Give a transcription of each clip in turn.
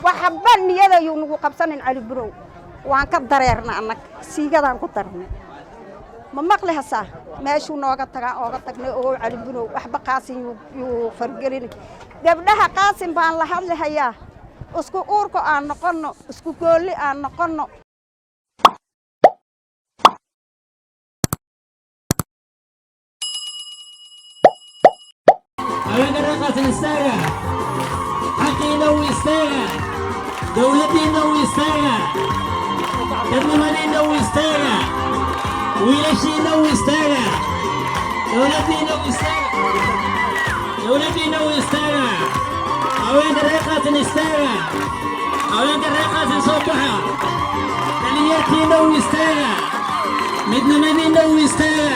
Waxba niyada yuu nagu qabsanin Cali Bunow. Waan ka dareerna annaga, siigadaan ku darnay. Ma maqli hasaa? Meeshuu nooga tagaa ooga tagnay. Ogow, Cali Bunow, waxba Qaasin yuu fargelin. Gabdhaha Qaasin baan la hadlihayaa. Isku uurka aan noqonno, isku goolli aan noqonno. Haweenka reer Qaasin, istaaga! Xaqiina u istaaga, dowladdiinna u istaaga, dadnimadiinna u istaaga, wiilashiinna u istaaga, dowladdiinna u istaaga, dowladdiinna u istaaga. Haweenka reer Qaasin, istaaga! Haweenka reer Qaasin, soo baxa! Dhalinyartiinna u istaaga, midnimadiinna u istaaga,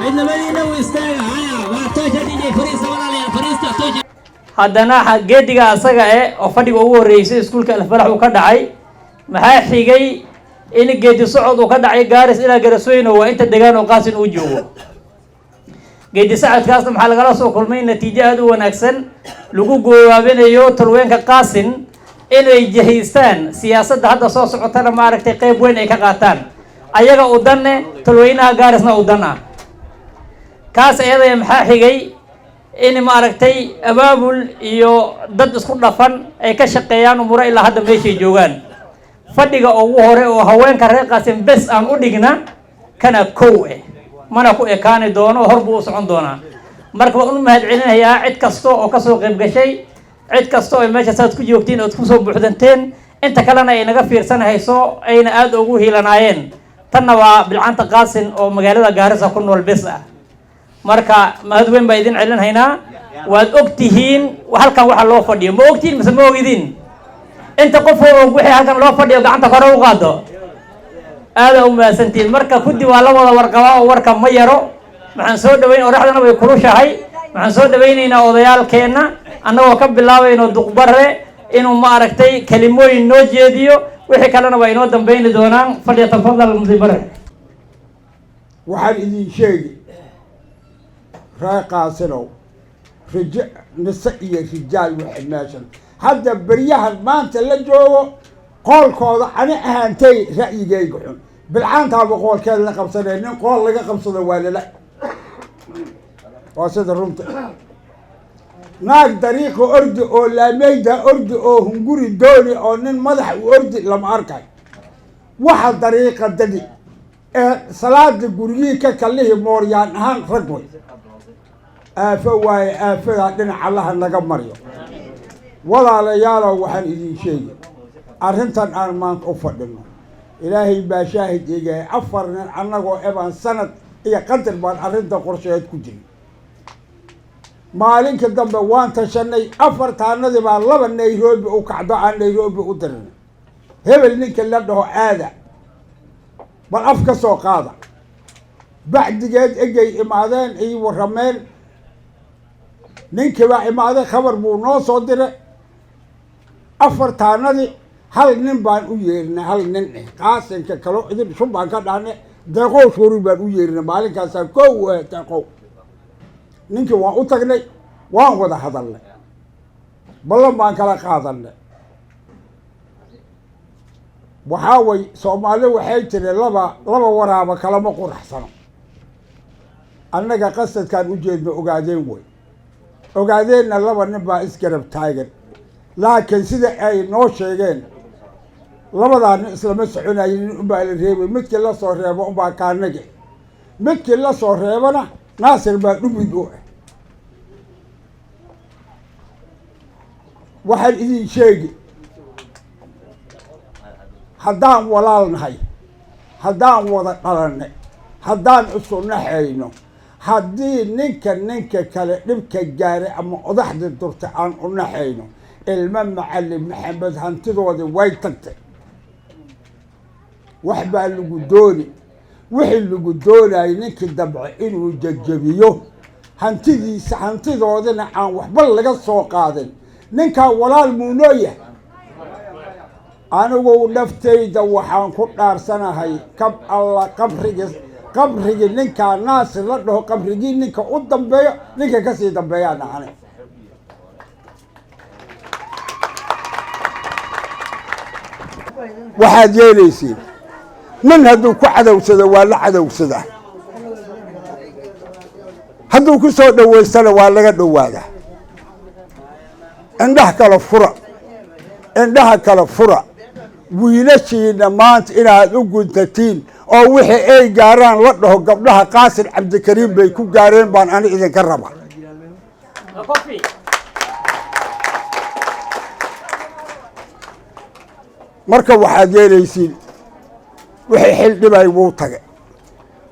midnimadiinna u istaaga. Haya, waa toosha. DJ, fariista walaalayaal, fariista toosha. Haddana geediga asaga eh oo fadhiga ugu horreysay iskuulka Alfalax uu ka dhacay, maxaa xigay? In geedi socod uu ka dhacay Gaaris ilaa Garasweyno, waa inta degaan oo Qaasin uu joogo. Geedi socodkaasna maxaa lagala soo kulmay? Natiijo aada u wanaagsan lagu goowaabinayo tolweenka Qaasin inay jihaystaan siyaasadda hadda soo socotana, maaragtay, qeyb weyn ay ka qaataan, ayaga u danne, tolweynaha Gaarisna u dan ah. Kaas iyadaya maxaa xigay? In maaragtay abaabul iyo dad isku dhafan ay ka shaqeeyaan umuro ilaa hadda meeshay joogaan. Fadhiga ugu hore oo haweenka reer Qaasin bes aan u dhigna kana kow eh, mana ku ekaani doono, hor buu u socon doonaa. Marka waan u mahad celinayaa cid kasta oo kasoo qayb gashay, cid kasta oo meesha saad ku joogtiin ood kusoo buuxdanteen, inta kalena ay naga fiirsanhayso, ayna aada ugu hiilanaayeen. Tanna waa bilcanta Qaasin oo magaalada Gaarisa ku nool bes ah. Marka mahad weyn baa idin celinhaynaa. Waad og tihiin halkan waxa loo fadhiyo. Ma ogtihiin mise ma ogidin? Inta qof oo og wixii halkan loo fadhiyo gacanta kore u qaado. Aada u mahadsantihiin. Marka kuddi waa la wada warqabaa oo warka ma yaro. Waxaan soo dhaweyn, oraxdana way kulushahay, waxaan soo dhawaynaynaa odayaalkeenna, annagoo ka bilaabayno Duqbare inuu maaragtay kelimooyin noo jeediyo. Wixii kalena waa inoo dambeyni doonaan. Falyatafadal mudibare. Waxaan idin sheegi, reer Qaasinow, rij nise iyo rijaal, waxay meeshan hadda beryahan maanta la joogo qoolkooda, ani ahaantay ra'yigayga xun, bilcaantaaba qoolkeeda la qabsanaya. Nin qool laga qabsado waa lala, waa sida runta. Naag dariiqa ordi oo laameyda ordi oo hunguri dooni oo nin madax u ordi lama arkay. Waxa dariiqa dadi ee salaada guryihii ka kalihii mooryaan ahaan rag way aafo waaye. Aafadaa dhinac Allaha naga maryo. Walaalayaalow, waxaan idin sheegi arrintan aan maanta u fadhino, Ilaahay baa shaahid eegahay, afar nin annagoo ebaan sanad iyo qadar baan arrinta qorsheed ku jirin. Maalinka dambe waan tashanay. Afartaanadii baa laba Nairobi u kacdo, aan Nairobi u dirinay. Hebel ninka la dhaho aada bal af ka soo qaada. Bacdigeed egay imaadeen, ay warrameen. Ninkii baa imaaday, khabar buu noo soo diray. Afartaanadii hal nin baan u yeerinay, hal nin eh, Qaasinka kalo idin shun baan ka dhahnay. Deeqow Shuuri baan u yeerinay. Maalinkaasaa kow Deeqow ninkii waan u tagnay, waan wada hadalnay, ballan baan kala qaadanay. Waxaa way, Soomaali waxay tiri laba waraaba kalama quraxsano. Annaga qasadkaan u jeedno Ogaadeen way ogaadeenna, laba nin baa isgarab taagan, laakiin sida ay noo sheegeen labadaa nin islama soconayin. Nin unbaa la reebay, midkii la soo reebo unbaa kaanage, midkii la soo reebana Naasir baa dhumid u ah. Waxaan idin sheegi, haddaan walaal nahay, haddaan wada dhalanay, haddaan isku naxayno, haddii ninka ninka kale dhibka gaaray ama odaxda durtay aan u naxayno, ilmo Macalin Maxamed hantidoodii way tagtay. Wax baa lagu dooni, wixii lagu doonayay ninkii damce inuu jejebiyo hantidiisa, hantidoodina aan waxba laga soo qaadin. Ninkaa walaal muu noo yahay? Anigu naftayda waxaan ku dhaarsanahay kab Alla qabrigi, qabrigii ninkaa Naasir la dhaho, qabrigii ninka u dambeeyo, ninka kasii dambeeyaan ahane. Waxaad yeelaysiin, nin hadduu ku cadowsado waa la cadowsadaa, hadduu ku soo dhowaystana waa laga dhowaadaa. Indhaha kala fura, indhaha kala fura. Wiilashiina maanta inaad u guntatiin oo wixii ay gaaraan la dhaho gabdhaha Qaasin Cabdikariim bay ku gaareen baan ani idinka rabaa. Marka waxaad yeelaysiin, wixii xil dhibay wuu tage,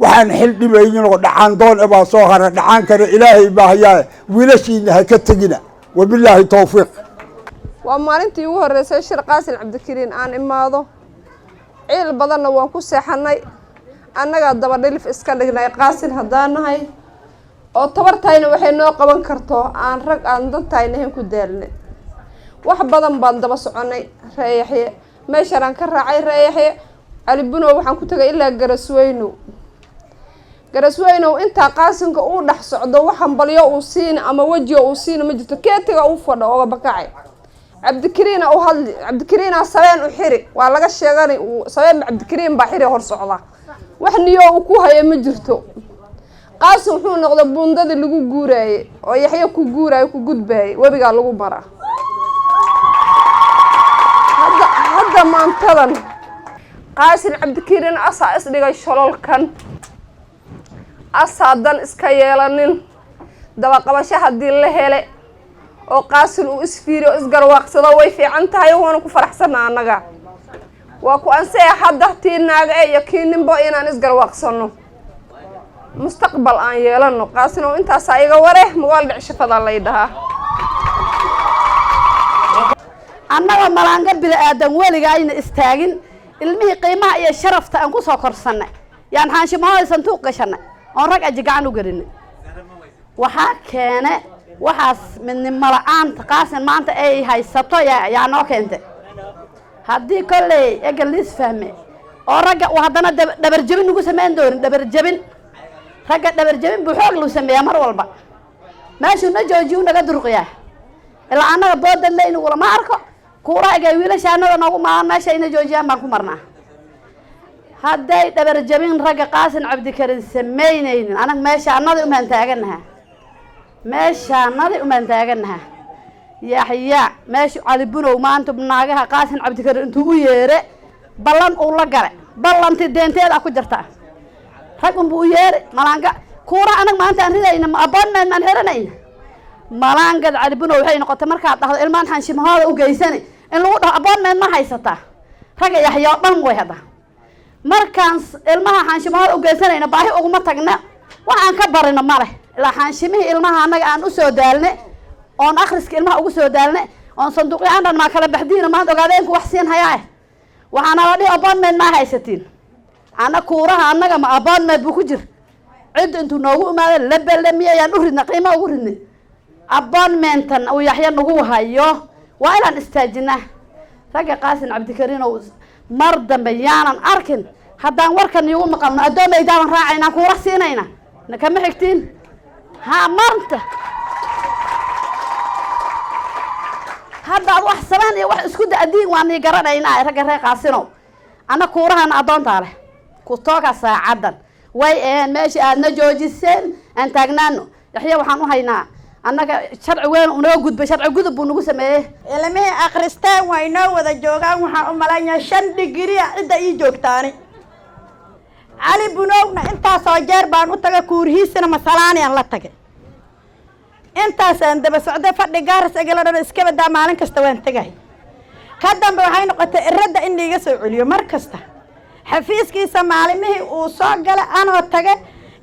waxaan xil dhibaynin oo dhacaandoon e baa soo hara. Dhacaankana Ilaahay baa hayaa, wiilashiina ha ka tegina. Wabilaahi towfiiq. Waa maalintii ugu horreysay shir Qaasin Cabdikariin aan imaado. Ciil badanna waan ku seexanay. Annagaa daba dhilif iska dhignay Qaasin haddaan nahay, oo tabartayna waxay noo qaban karto aan rag aan dantayna ahayn ku daalnay. Wax badan baan daba soconay. Reeyaxye meeshaan aan ka raacay, Reeyaxye Cali Bunow waxaan ku tagay ilaa Garasweynow. Garasweynow intaa Qaasinka uu dhex socdo, wax hambalyo uu siina ama wejiga uu siina ma jirto. Keetiga uu fadho ooga bakacay Cabdikariina u hadli, Cabdikariina sabeen u xiri, waa laga sheeganay sabeenba Cabdikariin baa xiri hor socda. Wax niyo uu ku hayo ma jirto. Qaasin wuxuu noqday buundadii lagu guuraaye oo Yaxyo ku guuraayo, ku gudbaayey, webigaa lagu maraa. Hadda maantadan Qaasin Cabdikariin asaa isdhigay shololkan, asaa dan iska yeelanin. Dabaqabasho haddii la hele oo Qaasin uu isfiiriyo o isgarwaaqsado, way fiican tahay, waana ku faraxsanna. Annaga waa ku ansaya hadda tii naaga e iyo kii ninbo inaan isgarwaaqsano, mustaqbal aan yeelano. Qaasin oo intaasaa iga ware magaal dhic shafada lay dhahaa. Annaga malaanga bini aadan weliga ayna istaagin. Ilmihii qiimaha iyo sharafta aan ku soo korsannay yaan xaanshimahooda santuuq gashanay oon rag aji gacan u gelinay. Waxaa keene waxaas midnimo la-aanta Qaasin maanta ay haysato yaa noo keentay. Haddii kolley ega liis fahme oo ragga uu haddana dhabarjabin nagu samayn doonin. Dhabarjabin, ragga dhabarjabin buu xoog lagu sameeyaa mar walba. Meeshuu na joojiyu naga durqiyaa. Ilaa annaga boodan le inagulama arko kuura egay wiilasha annaga noogu maalan, meesha ina joojiyaan baan ku marnaa. Hadday dhabarjabin ragga Qaasin Cabdikariin samaynaynin, anaga meesha annada umaan taaganaha, meeshaanadi umaan taaganaha. Yaxya meeshu Cali Bunow maanta naagaha Qaasin Cabdikariin intuu u yeere ballan uu la gale, ballanti deenteeda ku jirta. Rag unbuu u yeeri malaanga kuura. Anag maanta aan ridayna ma appointment maan xiranayna malaangad Cali Bunow. Waxay noqotay markaad dhahdo ilmaan xanshimahooda u geysani in lagu dhaho appointment ma haysataa. Ragga Yaxya oo dhan way hadda markaan ilmaha xaanshimahooda u geysanayna baahi uguma tagna, wax aan ka barino ma leh. Ilaa xaanshimihii ilmaha annaga aan usoo daalne oon akhriska ilmaha ugu soo daalne oon sanduuqyo aan dhan maa kala baxdiina maanta ogaadeenku wax siin hayaa. Waxaana la dhihi appointment maa haysatiin. Ana kuuraha annaga ma appointment buu ku jir? Cidda intuu noogu imaado la balamiye ayaan u ridnay, qiimo ugu ridnay. Appointmentan uu Yaxya nagu hayo waa inaan istaajinaa. Ragga Qaasin Cabdikariin oo mar dambe yaanan arkin. Haddaan warkan iigu maqalno, addoomaydaaban raacaynaa, kuura siinayna na kama xigtiin. Ha maanta haddaad wax sabaan iyo wax isku da-diin waa nii garanaynaa. Ragga reer Qaasinow, anna kuurahana addoontaa leh kutooka saacaddan way eheen meesha aadna joojiseen aan taagnaano. Yaxya waxaan u haynaa annaga sharci weyn unoo gudbay, sharci gudub buu nagu sameeyey. Ilmihii akhristeen waa inoo wada joogaan. Waxaan u malaynayaa 5 dhigiriya cidda ii joogtaani. Cali Bunowna intaasoo jeer baan u tagay, kuurihiisana masalaaniaan la tagay. Intaasaan daba socday, fadhi gaaras egala dhan iska badaa, maalin kasta waan tegay. Ka dambe waxay noqotay iradda in liiga soo celiyo mar kasta xafiiskiisa. Maalimihii uu soo galay anoo tage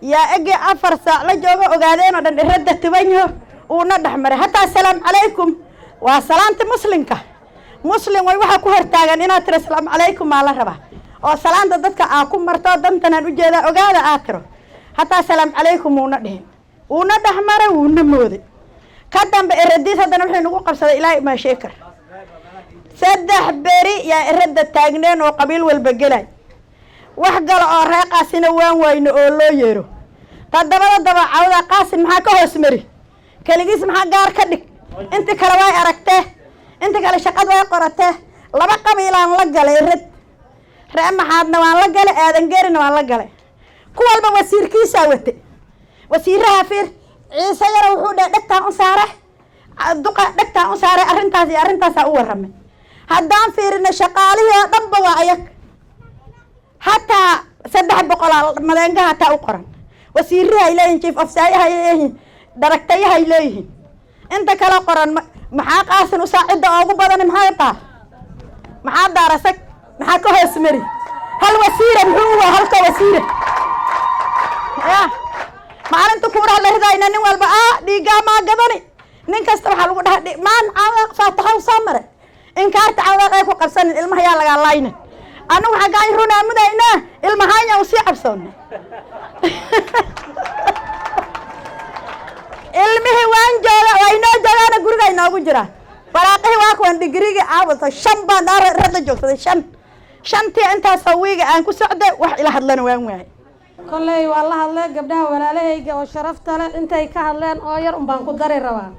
yaa egii 4 saac la joogo, ogaadeenoo dhan iradda tubanyaho uuna dhex maray. Hataa asalaamu calaykum waa salaanta muslimka. Muslim way waxaa ku hortaagan inaad tiro asalaamu calaykum maa la rabaa, oo salaanta dadka aa ku marto dantanaan ujeedaa ogaada aa tiro. Hataa asalaamu calaykum uuna dhihin, uuna dhex maray, wuuna mooday. Ka dambe iradiis haddana wuxuu nagu qabsaday Ilaahay maa sheekar. 3 beri yaa iradda taagneen oo qabiil walba gelay, wax gala oo reeqaasina waan wayno oo loo yeero. Toddobada dabacawda Qaasin maxaa ka hoos mari? Keligiis maxaa gaar ka dhig? Inti kale way aragtee, inta kale shaqad way qoratee. Laba qabiilaan la galay rad, ree Maxaadna waan la galay, Aadangerina waan la galay. Ku walba wasiirkiisaa wate. Wasiiraha fiir, Ciise Yara wuxuu dhahay dhegtaan u saare, duqa dhegtaan u saaray, arrintaas iyo arrintaasaa u warramay. Haddaan fiirino shaqaalihii oo dhanba waa ayag, hataa 300-aa madeengaha hataa u qoran. Wasiiraha ay leeyihin, chief officer-yaha ay leeyihiin, daragtayaha ay leeyihiin, inta kale qoran. Maxaa Qaasin usaacidda oogu badan? Maxaa taa? Maxaa daarasag? Maxaa ka hoos mari? Hal wasiira muxuu u waa halka wasiira ya maalinta kuuraha la ridayna nin walba a dhiigaa maa gadani. Nin kasta waxaa lagu dhaha maan Cawaaq faataxa u soo maray, inkaarta Cawaaq ay ku qabsanin, ilmaha yaa lagaa laynin. Anigu xaggaan runaa mudaynaa, ilmahaanya u sii cabsoona. Ilmihii waan jooga, waa inoo joogaana, guriga inoogu jiraa. Waraaqihii waa kuwan, digrigii caawata shan baan radda joogsaday, shan shantii intaasoo wiiga aan ku socday, wax ila hadlana waan waayay. Kolley waa la hadlay gabdhaha walaalahayga oo sharafta leh, intay ka hadleen oo yar unbaan ku dari rabaa.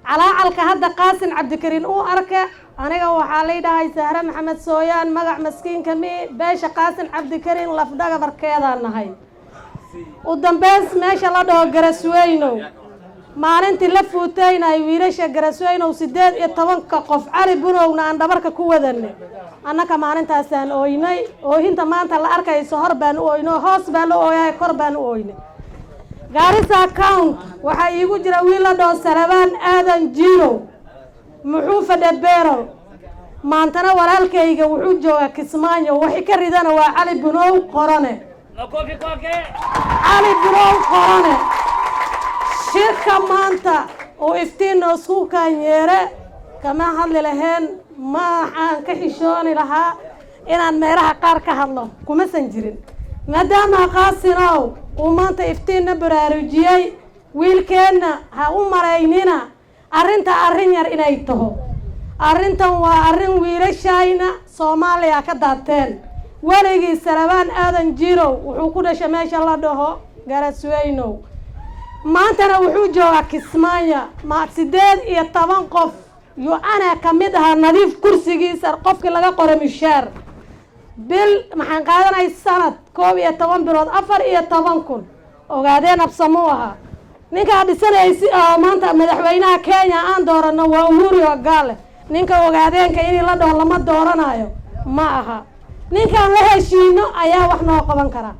Calaacalka hadda Qaasin Cabdikariin uu arka, aniga waxaa lay dhahay Sahre Maxamed Sooyaan, magac maskiinka mi beesha Qaasin Cabdikariin lafdhagabarkeedaa nahay. U dambeys meesha la dhaho Garasweynow, maalintii la fuutaynay wiilasha Garasweynow 18-ka qof, Cali Bunowna aan dhabarka ku wadanay, annaka maalintaasaan ooynay. Oohinta maanta la arkayso hor baan u ooynay, hoos baa la ooyay, kor baan u ooynay. Gaarisa account waxaa iigu jira wiil la dhaho Salabaan Aadan Jirow, muxuu fadha beerol. Maantana walaalkayga wuxuu joogaa Kismaayo, waxi ka ridana waa Cali Bunow Qorane. Cali Bunow Qorane shirka maanta uu iftiinna isku kaanyeere kama hadli laheen, ma waxaan ka xishooni lahaa inaan meelaha qaar ka hadlo, kumasan jirin. Maadaama Qaasinow uu maanta iftiinna baraarujiyey, wiilkeenna ha u maraynina arrinta arrin yar inay taho. Arrintan waa arrin wiilashayna Soomaaliya ka daateen. Weligii Salabaan Aadan Jirow wuxuu ku dhashay meesha la dhaho Garasweynow, maantana wuxuu joogaa Kismaayo. Ma 18 qof yu anaa ka mid ahaa nadiif kursigiisa qofkii laga qoro mishaar bil maxaan qaadanay sanad 11 bilood 14,000. Ogaadeen absamuu ahaa ninkaa dhisanaysi oo maanta madaxweynaha Kenya aan doorano waa Uhuru Ogaale. Ninka ogaadeenka inii la dhaho lama dooranayo ma aha, ninkaan la heshiino ayaa wax noo qaban karaa.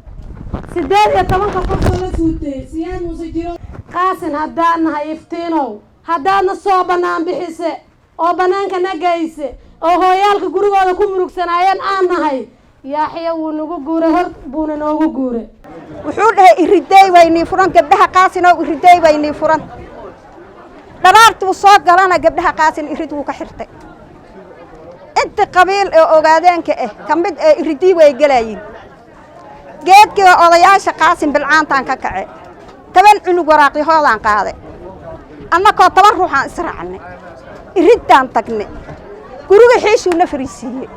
18-ka qofoo la suutay Siyaad Muuse Jiro. Qaasin haddaan nahay, iftiinow haddaadna soo bannaan bixise oo bannaanka na geyse oo hooyaalka gurigooda ku murugsanaayeen aan nahay, Yaaxya wuu nagu guuray, hor buuna noogu guuray. Wuxuu dhahay iridey waynii furan, gabdhaha Qaasin oo iridey waynii furan. Dharaartuu soo galana gabdhaha Qaasin irid wuu ka xirtay. Inta qabiil ee ogaadeenka ah ka mid ee iridii way gelayiin. Geedkii oo odayaasha Qaasin bilcaantaan ka kace, 10 cunug waraaqyahoodaan qaaday, annakoo 10 ruuxaan israacnay, iriddaan tagnay, guriga xiishuuna fariisiiyey.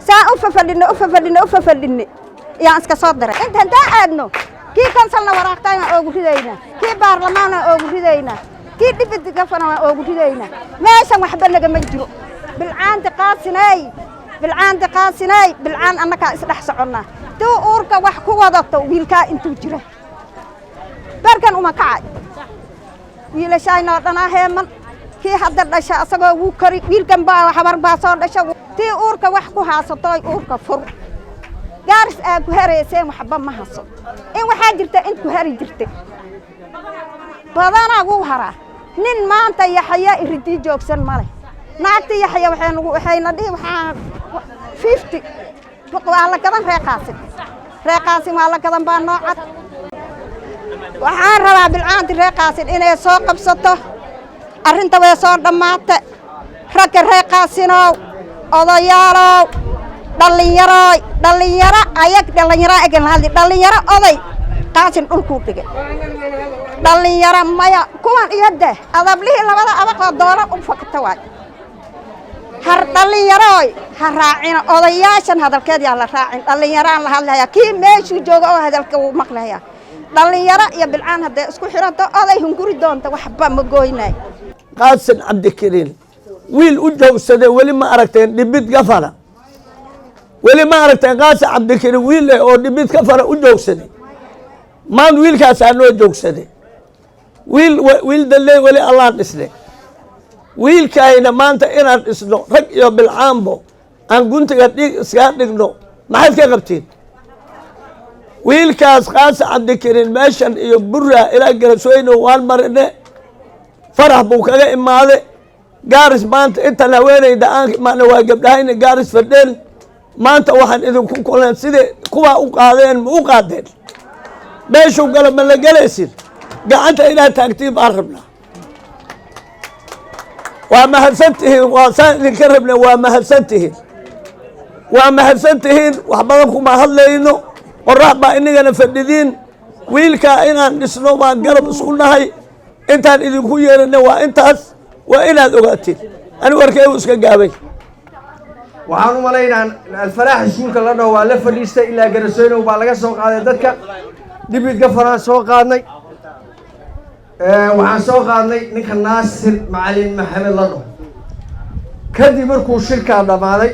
Saan u fafadhinne, u fafadhinne, u fafadhinne, yaan iska soo diray. Inta haddaan aadno, kii kansalna waraaqtaan waan oogu ridaynaa, kii baarlamaanna oogu ridaynaa, kii deputy governor waan oogu ridaynaa. Meeshan waxba nagama jiro. Bilcaanti Qaasinay, bilcaanti Qaasinay, bilcaan annakaa isdhex soconnaa. Tuu uurka wax ku wadato wiilkaa intuu jira barkan uma kacay. Wiilashaynoo dhanaa heeman, kii hadda dhasha asagoo wuu kori, wiilkan baa habar baa soo dhasha. Tii uurka wax ku haasatoy uurka fur, Gaaris aa ku harayseen waxba ma haso. In waxaa jirta int ku hari jirtay badanaa wuu haraa. Nin maanta Yaxaya iridii joogsan male. Naagti Yaxya waxaynagu waxayna dhihi waxaa 50 waa la gadan. Ree Qaasin, ree Qaasin waa la gadan baa noo cad. Waxaan rabaa bilcaanti ree Qaasin inay soo qabsato arrinta, way soo dhammaata. Ragga ree Qaasinow, odayaalow, dhallinyarooy, dhallinyaro ayag, dhallinyaro egan lahadli, dhallinyaro oday Qaasin dhulkuu dhigay. Dhallinyaro maya kuwan iyo deh adablihii labada abaqoo doona u fakta waay. Har dhallinyarooy ha raacina odayaashan, hadalkeed yaa la raacin. Dhallinyaraan la hadlayaa, kii meeshuu jooga oo hadalka wuu maqlayaa. Dhallinyaro iyo bilcaan hadday isku xiranto, oday hunguri doonta waxba ma gooynay. Qaasin Cabdikariin Wiil u joogsaday weli ma aragteen deputy governor? Weli ma aragteen Qaasi Cabdikariin wiil eh oo deputy governor u joogsaday? Maan wiilkaasaa noo joogsaday. Wiil wiil dalley weli Allaan dhisnay. Wiilkayna maanta inaan dhisno, rag iyo bilcaanbo aan guntiga dhig iskaga dhigno, maxaad ka qabtiin? Wiilkaas Qaasi Cabdikariin meeshan iyo Bura ilaa Garasweyne waan marine, farax buu kaga imaade. Gaaris maanta intan haweeneyda aan imaana waa gabdhahayna Gaaris fadheen. Maanta waxaan idinku kulan sidai kuwaa u qaadeen ma u qaadeen? Meeshuu galo ma la gelaysin? Gacanta inaad taagtiin baan rabnaa. Waa mahadsan tihiin, waa saan idinka rabna. Waa mahadsan tihiin, waa mahadsan tihiin. Wax badan kuma hadlayno, qorax baa inagana fadhidiin. Wiilkaa inaan dhisno baan garab isku nahay. Intaan idinku yeerana waa intaas, waa inaad ogaatiin. Ani warkeygu iska gaabay. Waxaan u malaynaa Alfalaax iskuulka la dhaho waa la fadhiistay. Ilaa Garasooynow baa laga soo qaaday dadka. Deputy governor aan soo qaadnay. Waxaan soo qaadnay ninka Naasir Macalin Maxamed la dhaho. Kadib markuu shirkaa dhammaaday,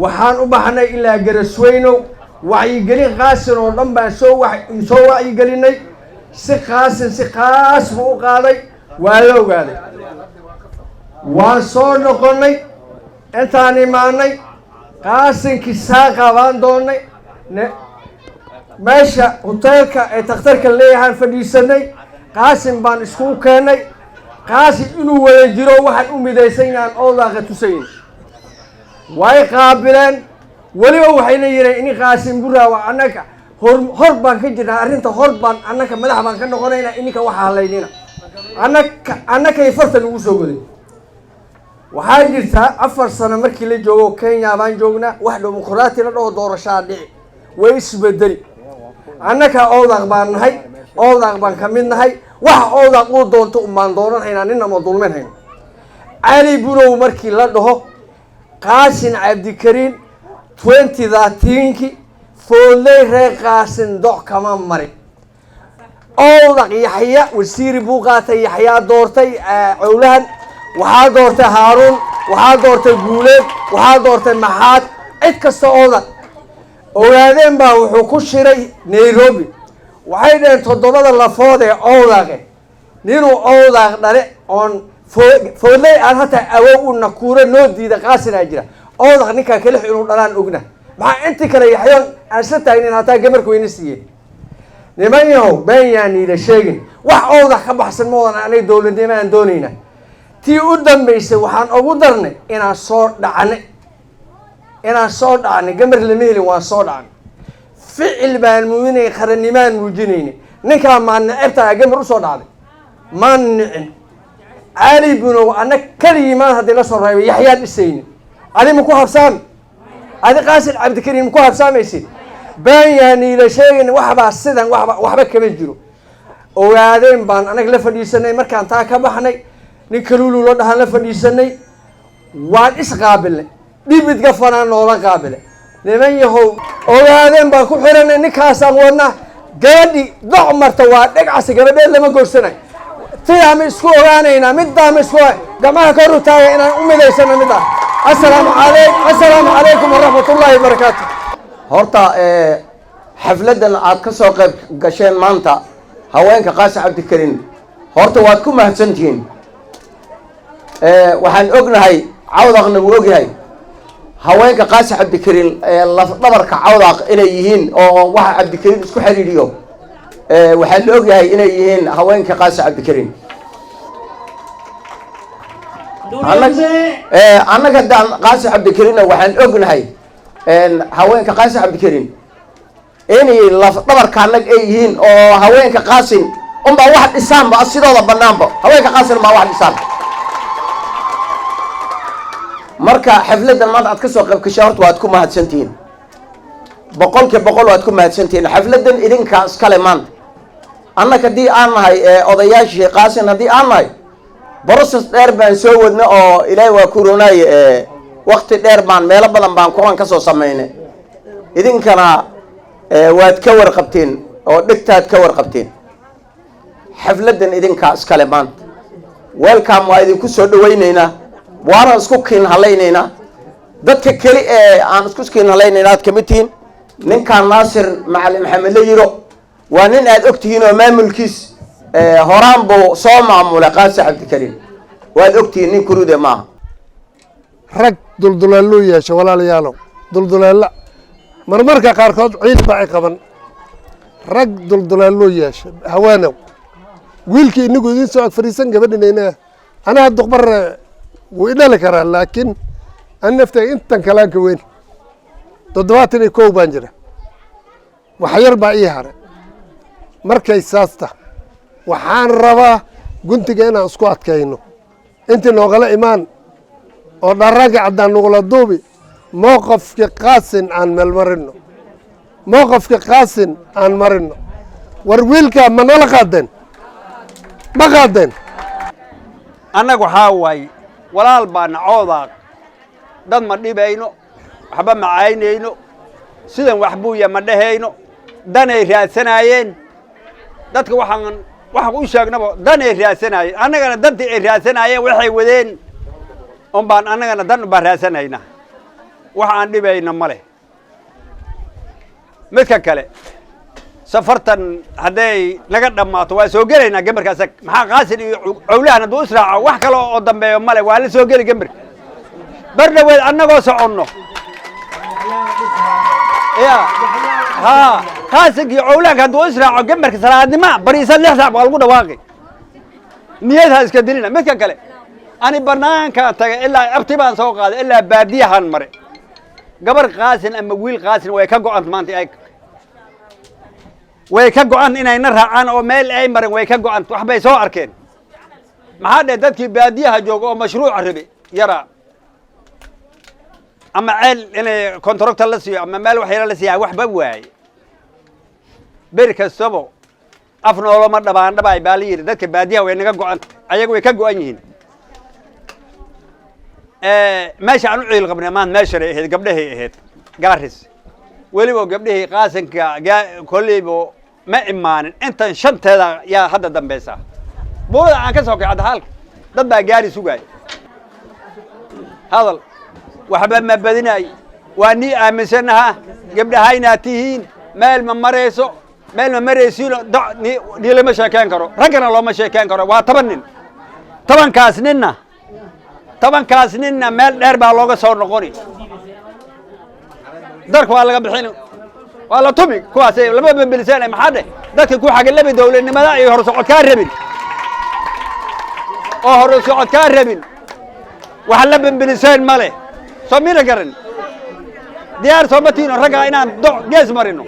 waxaan u baxnay ilaa Garasweynow. Wacyigelin Qaasin oo dhan baan soo wacyigelinay. Si Qaasin si qaas buu u qaaday, waa la ogaaday. Waan soo noqonnay. Intaan imaanay, Qaasinkii saaqa baan doonnay. Meesha hoteelka ee takhtarka leeyahaan fadhiisanay. Qaasin baan iskugu keennay. Qaasin inuu wada jiro waxaan u midaysan yahaan oodaaqa tusayn. Way qaabileen. Weliba waxayna yidheen ini Qaasin Buraa waa annaga hor hor baan ka jirnaa arrinta, hor baan annaka madax baan ka noqonaynaa, ininka waxa hadlaynina. Annaka annakay farta nagu soo goday. Waxaa jirtaa 4 sano markii la joogo Kenya baan joognaa, wax dimuqraati la dhaho doorashaa dhici, way isbedeli. Annaka Owdaq baan nahay, Owdaq baan ka mid nahay. Waxa Owdaq uu doonto umbaan doonanhaynaa, nina ma dulminhayno. Cali Bunow markii la dhaho, Qaasin Cabdikariin 2013-ki Foodley reer Qaasin doc kama marin. Owdaq Yaxya wasiiri buu qaatay, Yaxyaa doortay Cowlahan, waxaa doortay Haaruun, waxaa doortay Guuleed, waxaa doortay Maxaad, cid kasta. Owdaq Ogaadeen baa wuxuu ku shiray Nairobi. Waxay dhaheen toddobada lafood ee Owdaqe ninuu Owdaq dhale oon Foodley aan hataa awow u nakuuro noo diida Qaasinaa jira. Owdaq ninkaa kalix inuu dhalaan ogna. Maxaa intii kale Yaxyoon aan isla taagnin hataa gamarka weyna siiyeen. Niman yahow, been yaan iila sheegin. Wax Owdaq ka baxsan ma wadan. Anaga dowladnimo aan doonayna. Tii u dambaysay waxaan ugu darnay inaan soo dhacnay, inaan soo dhacnay. Gamar lama helin, waan soo dhacnay. Ficil baan muujinay, qarannimaan muujinayna. Ninkaa maan necebtaa gamar usoo dhacday? Maan nicin. Cali Bunow anna keligii maan haddii la soo reebay Yaxyaan dhisayni. Adi ma ku habsaami? Adi Qaasin Cabdikariim ma ku habsaamaysid? Been yaan iila sheegin. Waxbaa sidan waxba waxba kama jiro. Ogaadeen baan anaga la fadhiisanay. Markaan taa ka baxnay, nin Kaluulu la dhahaan la fadhiisanay, waan isqaabilnay. Deputy governor noola qaabilay. Niman yahow, Ogaadeen baan ku xiranay, ninkaasaan wadnaa. Gabadhi doc marta waa dhegcasi, gabadheed lama gorsanayo. Sidaa ma isku ogaanaynaa? Middaa ma isku gamaha kor u taaga inaan u midaysano middaa? Assalaamu alay assalaamu calaykum waraxmat ullaahi wabarakaatu. Horta xafladdan aad ka soo qayb gasheen maanta, haweenka Qaasi Cabdikariin, horta waad ku mahadsantihiin. Waxaan ognahay, Cawdaqna wuu ogyahay, haweenka Qaasi Cabdikariin lafdhabarka Cawdaq inay yihiin oo waxa Cabdikariin isku xidhiidhiyo. Waxaa la ogyahay inay yihiin haweenka Qaasi Cabdikariin. Annaga haddaan Qaasi Cabdikariinna waxaan ognahay haweenka Qaasi Cabdikariin inay lafdhabarka annaga ay yihiin, oo haweenka Qaasin unbaa wax dhisaanba, sidooda banaanba haweenka Qaasin unbaa wax dhisaan. Marka xafladdan maanta aad ka soo qayb gashay, horta waad ku mahadsantihiin, 100% waad ku mahadsantihiin. Xafladdan idinkaa iskale maanta. Annaga haddii aan nahay odayaashii Qaasin, haddii aan nahay, process dheer baan soo wadna oo Ilaahay waa kuronaaye, wakti dheer baan meelo badan baan kulan ka soo samaynay. Idinkana waad ka warqabteen oo dhegtaad ka warqabteen. Xafladdan idinkaa iskale maanta. Welcome, waa idinku soo dhawayneynaa. Waana isku kiin halaynaynaa. Dadka keli ee aan isku kiin halaynayna aad kamid tihiin. Ninkan Naasir Macalin Maxamed la yiro waa nin aad og tihiin oo maamulkiis horaan buu soo maamulay Qaasi Cabdikariim. Waad og tihiin, nin kurude maaha. Rag dulduleelluu yeesho, walaalayaalow, dulduleella marmarka qaarkood ciil baa ay qaban. Rag dulduleelluu yeesha, hawaanow, wiilkii inagu idiin soo ag fadhiisan, gabadhinayna anaha duqbarre wuu i dhali karaa, laakiin an naftay intan kalaan ka weyn. 71 baan jira, wax yar baa ii hare. Markay saasta, waxaan rabaa guntiga inaan isku adkayno intii noogala imaan oo dharaanka caddaan nugula duubi. Mowqafki Qaasin aan meelmarino, mowqafki Qaasin aan marino. War wiilkaa ma nala qaadeen? Ma qaadeen? Annagu waxaa waaye walaal baa nacoodaa. Dad ma dhibayno, waxba ma caynayno, sidan wax buuya ma dhehayno. Danay raadsanaayeen dadka. Waxaan waxaan u sheegnaba danay raadsanaayeen. Annagana dantii ay raadsanaayeen waxay wadeen un baan annagana dan baan raadsanaynaa. Wax aan dhibayno ma leh. Midka kale, safartan hadday naga dhammaato waa soo gelaynaa gambarka asag. Maxaa Qaasin iyo Cowlahan hadduu israaco, wax kale oo dambeeyo male, waa la soo geli gambarka. Bar dhaweed annagoo soconno ya ha Qaasinka iyo Cowlahanka hadduu israaco gambarka, salaadnima bariisa 6 saac waa lagu dhawaaqi. Niyad ha iska dilina. Midka kale, ani banaankaan tagay, ilaa abti baan soo qaaday, ilaa baadiyahan mare. Gabar Qaasin ama wiil Qaasin way ka go'an maanta, ay way ka go'an inayna raacaan oo meel ay marin way ka go'an. Wax bay soo arkeen. Maxaa dheh, dadkii baadiyaha jooga oo mashruuca rabe yaraa ama ceel inay contractor la siiyo ama meel wax yara la siiya, waxba waaye. Beri kastaba af nooloma dhabaan dhabaay baa la yidhi. Dadka baadiyaha way naga go'an, ayaga way ka go'an yihiin. Meesha aan u ciil qabnay maanta meeshanay ahayd, gabdhahay ahayd Gaaris. Weliba gabdhihii Qaasinka kolleybo ma imaanin. Intan shanteeda yaa hadda dambeysa. Buurada aan ka soo kacay halka dad baa gaari sugaaya. Hadal waxba ma badinaay. Waa nii aaminsanaha gabdhahaynaad tihiin. Meel ma marayso, meel ma maraysiino. Nii lama sheekeyn karo, raggana looma sheekeyn karo. Waa 10 nin. 10-kaas ninna meel dheer baa looga soo noqoni. Darka waa laga bixini, waa la tumi. Kuwaas lama bambelisaan. Maxaa dheh, dadka ku xagalabi dowladnimada iyo horsocod kaa rabin oo horsocod kaa rabin, wax la bambeliseen ma leh. Soo mina garan? Diyaar soo ma tiino raggaa inaan do gees marino?